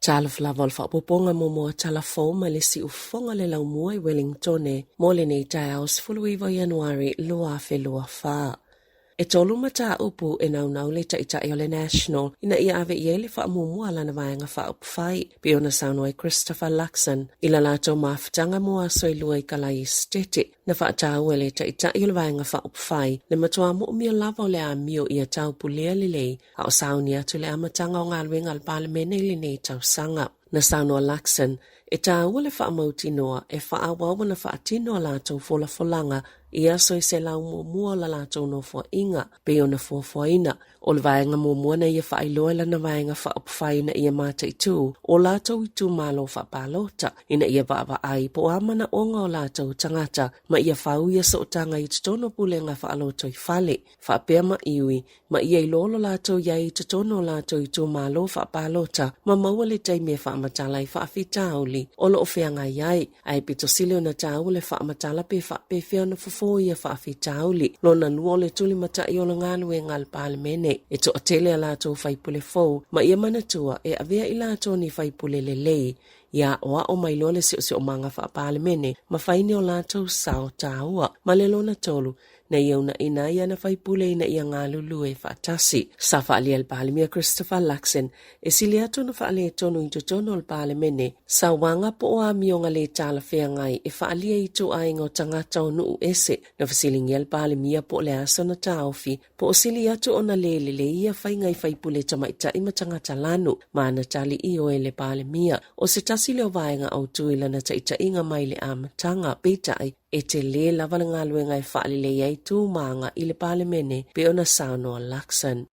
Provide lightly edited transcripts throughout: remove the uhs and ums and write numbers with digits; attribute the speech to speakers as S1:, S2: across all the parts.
S1: Talofa lava o le faaopoopoga muamua tala fou mai le siufofoga le laumua i Wellingtone mo lenei taeao 19 Ianuari 2024. E tolu mataupu e naunau le taitai o le National ina ia ave i ai le faamuamua a lana vaega faaupufai, pei ona saunoa ai Christopher Luxon i la latou mafutaga mo aso e lua i Kalai Esetete. Na faataua e le taitai o le vaega faaupufai le matua moomia lava o le amio ia taupulea lelei a o sauni atu le amataga o galuega a le Palemene i lenei tausaga. Na saunoa Luxon, e tāua le faamautinoa e faaauau ona faatino a latou folafolaga i aso e 100 muamua o la latou nofoaiga, pei ona fuafuaina. O le vaega muamua na ia faailoa e lana vaega faaupufai ina ia mataitū o latou itumalo faapalota, ina ia vaavaai po o a manaoga o latou tagata ma ia fau ia sootaga i totonu o pulega faalotoifale, faapea ma iwi, ma ia iloa lo latou i ai i totonu o latou itumalo faapalota ma maua le taimi e faamatala ai faafitauli o lo o feagai ai. Ae pito sili ona tāua le faamatala pe faapefea ona fofo ia faafitauli. Lona lua o le tulimatai o le galuega a le Palemene. E toatele a latou faipule fou ma ia manatua e avea i latou ni faipule lelei ia aoao mai loa le siosiomaga faa-Palemene ma fai ni o latou sao tāua. Ma le lona tolu, na ia uunaina ai ana faipule ina ia galulue faatasi. Sa faaalia e le Palemia Christopher Luxon e sili atu ona faaletonu i totonu o le Palemene sauaga po o amioga le talafeagai e faaalia i ituaiga o tagata o nuu ese. Na fesiligia le Palemia po o le a sona taofi po o sili atu ona le lelei ia faiga i faipule tamaitai ma tagata lanu, ma na tali ioe le Palemia. O se tasi lea o vaega autu i lana taitaiga mai le amataga, peitai e tele lava le galuega e faalelei ai tumaga i le Palemene, pei ona saunoa Luxon.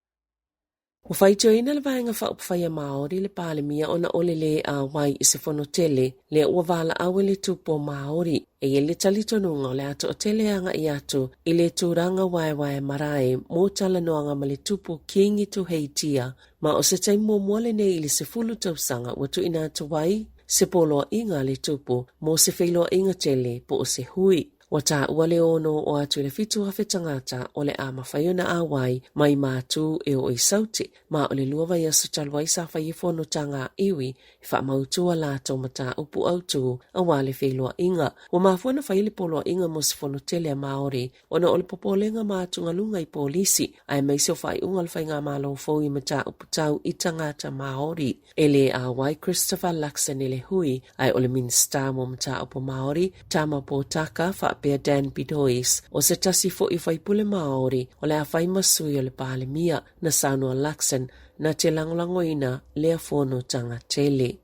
S1: Ua faitioina le Vaega Faaupufai a Māori le Palemia ona o le lē auai i se fono tele lea ua valaau e le Tupu o Māori. E i ai le talitonuga o le a toatele agai atu i le tulaga waewae marae mo talanoaga ma le Tupu Kīngi Tuheitia, ma o se taimi muamua lenei i le 10 tausaga ua tuuina atu ai se poloaiga a le Tupu mo se feiloaiga tele po o se hui. Ua taua le ono oo atu i le 7,000 tagata o le a mafai ona auai mai Matū e oo i Saute, ma o le lua vaiaso talu ai sa fai ai fonotaga a iwi e faamautu a latou mataupu autū aua le feiloaiga. Ua mafua ona fai le poloaiga mo se fono tele a Māori ona o le popolega ma atugaluga i polisi aemaise o faaiuga o le faigamalo fou i mataupu tau i tagata Māori. E lē auai Christopher Luxon i le hui, ae o le Minisita mo Mataupu Māori, Tama Potaka faapea Dan Bidois, o se tasi foi o faipule Māori o le a fai ma sui o le Palemia, na saunoa Luxon na te lagolagoina lea fonotaga tele.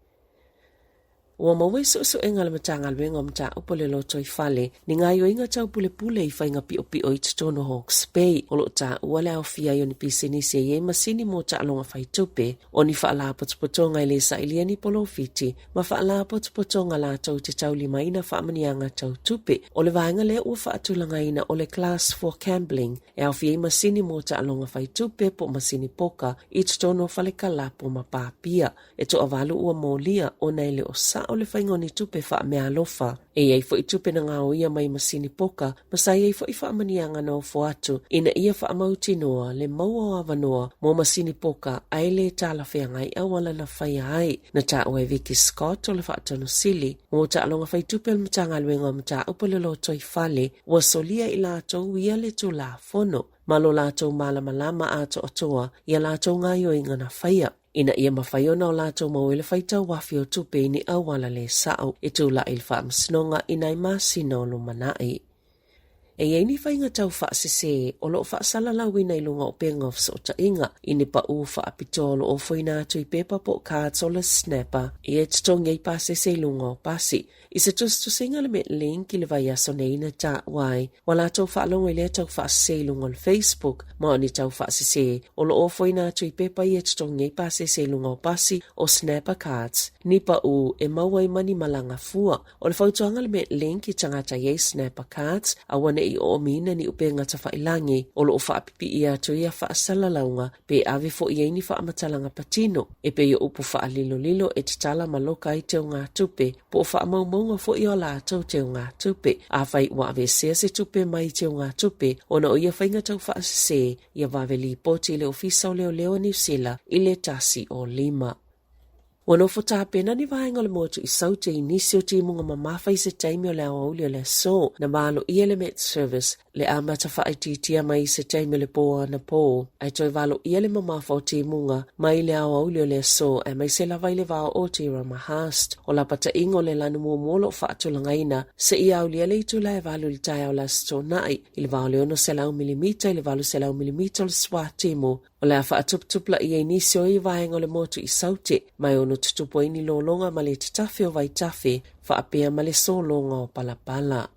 S1: Ua maua i suesuega a le Matagaluega o Mataupu o le Lotoifale ni gaoioiga tau pulepule i faiga piopio i totonu o Hawke's Bay. O lo o taua le aofia ai o ni pisinisi e i ai masini mo taaloga fai tupe, o ni faalapotopotoga e le sailia ni polofiti, ma faalapotopotoga latou te taulimaina faamanuiaga tau tupe. O le vaega lea ua faatulagaina o le Class 4 Gambling, e aofia ai masini mo taaloga fai tupe po o masini poka i totonu o fale kalapo ma pāpia. E toavalu ua molia ona e le o sao le faiga o ni tupe faameaalofa. E i ai foi tupe na gaoia mai masini poka ma sa i ai foi faamanuiaga na ofo atu ina ia faamautinoa le maua o avanoa mo masini poka ae le talafeagai auala na faia ai. Na taua e Vicki Scott o le Faatonu Sili mo Taaloga Faitupe o le Matagaluega o Mataupu o le Lotoifale ua solia i latou ia le Tulafono ma lo latou malamalama atoatoa i a latou gaoioiga na faia, ina ia mafai ona o latou maua i le faitau afi o tupe i ni auala le sao e tulai i le faamasinoga i nai masina o lumanai. E i ai ni faiga tau faasese o lo o faasalalauina i luga o upega o fesootaiga i ni paʻū faapitoa o lo o ofoina atu i pepa po o cards o le Snapper ia e totogi ai pasese i luga o pasi. I se tusitusiga a le Metlink i le vaiaso nei na taua ai ua latou faalogo i lea tau faasese i luga o le Facebook ma o ni tau faasese o lo o ofoina atu i pepa ia e totogi ai pasese i luga o pasi o Snapper Cards, ni paʻū e maua ai ma ni malaga fua. O le fautuaga a le Metlink i tagata i ai Snapper Cards, aua ne i oomiina ni upega tafailagi o lo o faapipiia atu ia faasalalauga pe ave foi i ai ni faamatalaga patino e pei o upu faalilolilo e tatala ma loka ai teugatupe po o faamaumauga foi o a latou teugatupe. Afai ua aveesea se tupe mai teugatupe ona o ia faiga taufaasese, ia vave lipoti i le Ofisa o Leoleo o Niu Sila i le 1 o 5. Ua nofo tapena ni vaega o le motu i Saute i nisi o timuga mamafa i se taimi o le aoauli o le aso, na valoia le Met Service le amata faaitiitia mai i se taimi o le pō anapō, ae toe valoia le mamafa o timuga mai le aoauli o le aso aemaise lava i le va o Otira ma Haast. O lapataiga o le lanu muamua o lo o faatulagaina seia aulia le itula e 8 i le taeao o le Aso Toonai i le va o le 600 milimita i le 800 milimita o le suatimu. O le a faatuputupulaia ai nisi o ia vaega o le motu i Saute, ma e ono tutupu ai ni lologa ma le tatafe o vaitafe faapea ma le sologa o palapala.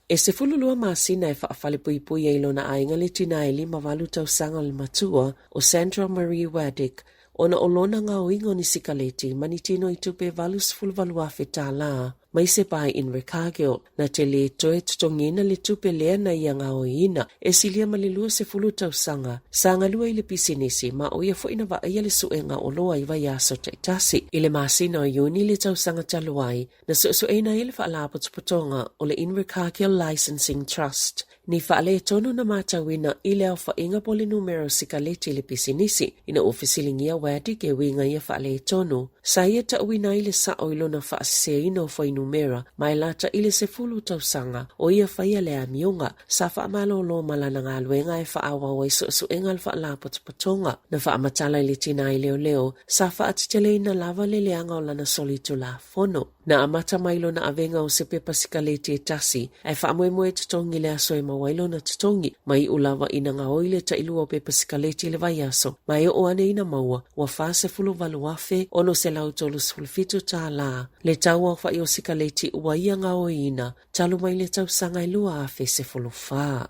S1: E 12 masina e faafalepuipui ai i lona aiga le tina e 58 tausaga le matua o Sandra Marie Waddick ona o lona gaoiga o ni sikaleti ma ni tino i tupe $88,000 mai se pai Invercargill. Na te lē toe totogiina le tupe lea na ia gaoiina e silia ma le 20 tausaga sa galue i le pisinisi ma o ia foi na vaaia le suega oloa i vaiaso taitasi. I le masina o Iuni le tausaga talu ai, na suesueina ai le Faalapotopotoga o le Invercargill Licensing Trust ni faaletonu na matauina i le aofaiga po o le numera o sikaleti i le pisinisi ina ua fesiligia Waddick e uiga ia faaletonu. Sa ia tauina ai le sao i lona faaseseina o fuainumera ma e lata i le 10 tausaga o ia faia le amioga. Sa faamalolo ma lana galuega e faaauau ai suesuega a le Faalapotopotoga. Na faamatala i le tina i leoleo, sa faateteleina lava le leaga o lana solitulafono. Na amata mai lona avega o se pepa sikaleti e tasi, ae faamoemoe e totogi le aso e maua ai lona totogi, ma iu lava ina gaoi le tailua o pepa sikaleti i le vaiaso, ma e oo ane ina maua, ua $48,637 tālā le tau aofai o sikaleti ua ia gaoiina talu mai le tausaga e 2014.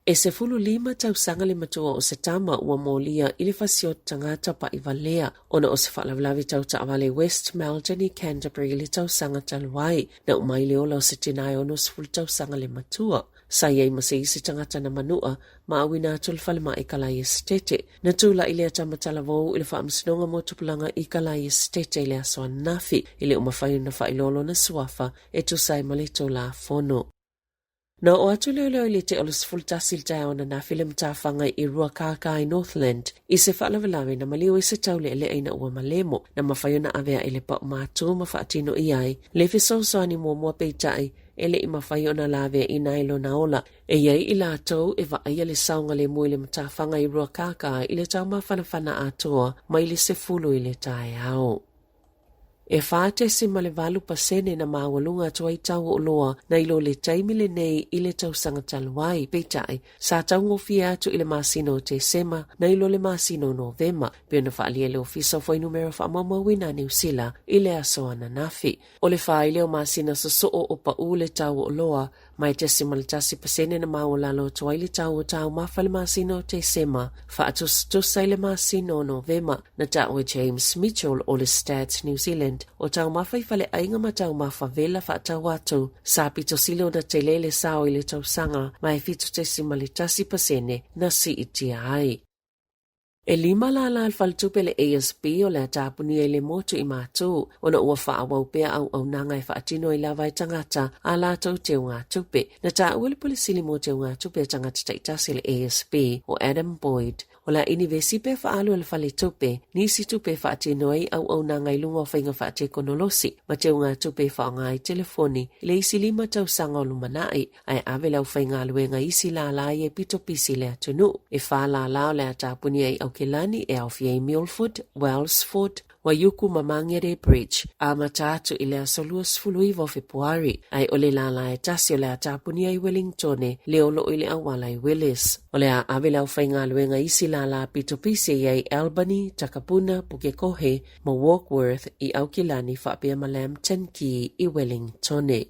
S1: E 15 tausaga le matua o se tama ua molia i le fasioti tagata paʻi valea ona o se faalavelave tau taavale West Melton i Canterbury i le tausaga talu ai. Na uma ai le ola o se tina e 60 tausaga le matua. Sa i ai ma se isi tagata na manua ma auina atu i le falemai Kalaia Setete. Na tulai lea tama talavou i le Faamasinoga mo Tupulaga i Kalaia Setete i le aso ananafi e le o mafai ona faailoa lona suafa e tusa ai ma le Tulafono. Na oo atu leoleo i le tea o le 11 i le taeao ananafi le matafaga i Ruakākā i Northland i se faalavelave na maliu ai se taulealea ina ua malemo na mafai ona ave aʻe le pau matū ma faatino i ai le fesoasoani muamua peitai e le i mafai ona laveaiina ai lona ola. E i ai i latou e vaaia le saogalemu i le matafaga i Ruakākā i le taumafanafana atoa mai le 10 i le taeao. E 4.8 pasene na maualuga atu ai tau o oloa nai lo le taimi lenei i le tausaga talu ai, peitai, sa taugofie atu i le masina o Tesema nai lo le masina o Novema, pei ona faaalia e le Ofisa o Fuainumera Faamaumauina a Niu Sila i le aso ananafi. O le 4 lea o masina sosoo o paʻu le tau o oloa ma e 0.1 pasene na maualalo atu ai le tau o taumafa i le masina o Tesema, faatusatusa i le masina o Novema. Na taua e James Mitchell o le Stats New Zealand o taumafa i faleaiga ma taumafa vela faatau atu sa pito sili ona tele le sao i le tausaga ma e 7.1 pasene na siitia ai. E lima lālā le faletupe le ASB o le a tapunia i le motu i Matū ona ua faaauau pea auaunaga e faatino ai lava e tagata a latou teugatupe. Na taua le Pule Sili mo Teugatupe a Tagata Taitasi le ASB o Adam Boyd o le a inivesi pea faaalu e le faletupe nisi tupe e faatino ai auaunaga i luga o faiga faatekonolosi ma teugatupe e faaaoga ai telefoni i le isi 5 tausaga o lumanai ae ave le aufaigaluega i isi lālā ia e pito pisi i le atunuu. E 4 lālā o le a tapunia i Aukilani e aofia i Muleford, Wellsford, Waiuku ma Mangere Bridge, amata atu i le aso 29 o Fepuari, ae o le lālā e tasi o le a tapunia i Wellingtone, le o loo i le auala i Willis. O le a ave le aufaigaluega i isi lālā pito pisi e i ai Albany, Takapuna, Pukekohe ma Warkworth i Aukilani faapea ma Lambton Quay i Wellingtone.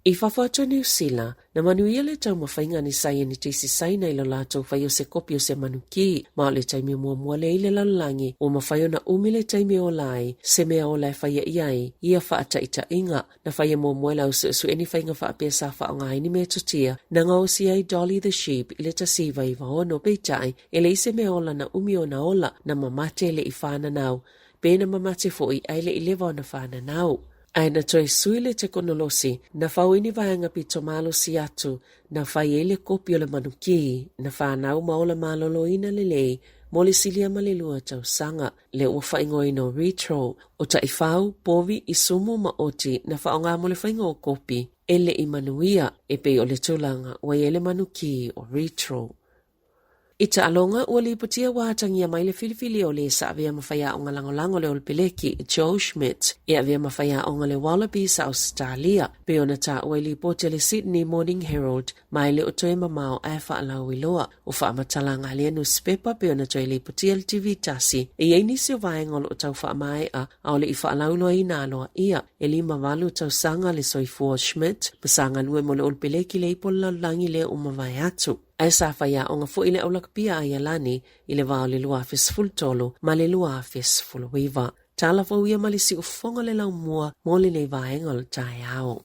S1: I fafo atu o Niu Sila, na manuia le taumafaiga a ni saienitisi Saina i lo latou fai o se kopi o se manukī, ma o le taimi muamua lea i le lalolagi ua mafai ona umi le taimi e ola ai se mea ola e faia i ai ia faataitaiga. Na faia muamua e le ausuesue ni faiga faapea sa faaaoga ai ni metotia na gaosia ai Dolly the Sheep i le 1996, peitai e leai se mea ola na umi ona ola, na mamate e le i whananau, pe na mamate foi ae le i leva ona whananau. Ae na toe sui le tekonolosi, na fau ai ni vaega pito malosi atu, na fai ai le kopi o le manukī, na whanau ma ola maloloina lelei mo le silia ma le 2 tausaga. Lea ua faaigoaina o Retro, o taifau, povi, isumu ma oti na faaaoga mo le faiga o kopi e le i manuia, e pei o le tulaga ua i ai le manukī o Retro. I taaloga, ua lipotia ua atagia mai le filifili o le sa avea ma faiaoga lagolago le Olopeleki Joe Schmidt e avea ma faiaoga le Wallabies a Ausetalia, pei ona taua i lipoti a le Sydney Morning Herald ma e le o toe mamao ae faalauiloa. O faamatalaga a lea nusipepa pei ona toe lipotia e le TV tasi, e i ai nisi o vaega o lo o tau faamaea a o le i faalauiloaina aloaia. E 58 tausaga le soifua o Schmidt ma sa galue mo le Olopeleki Leipa o le Lalolagi lea ua mavae atu. Ae sa faiaoga foi i le aulakapia a Aialani i le va o le 2013 ma le 2019. Tala fou ia ma le siufofoga o le laumua mo lenei vaega o le taeao.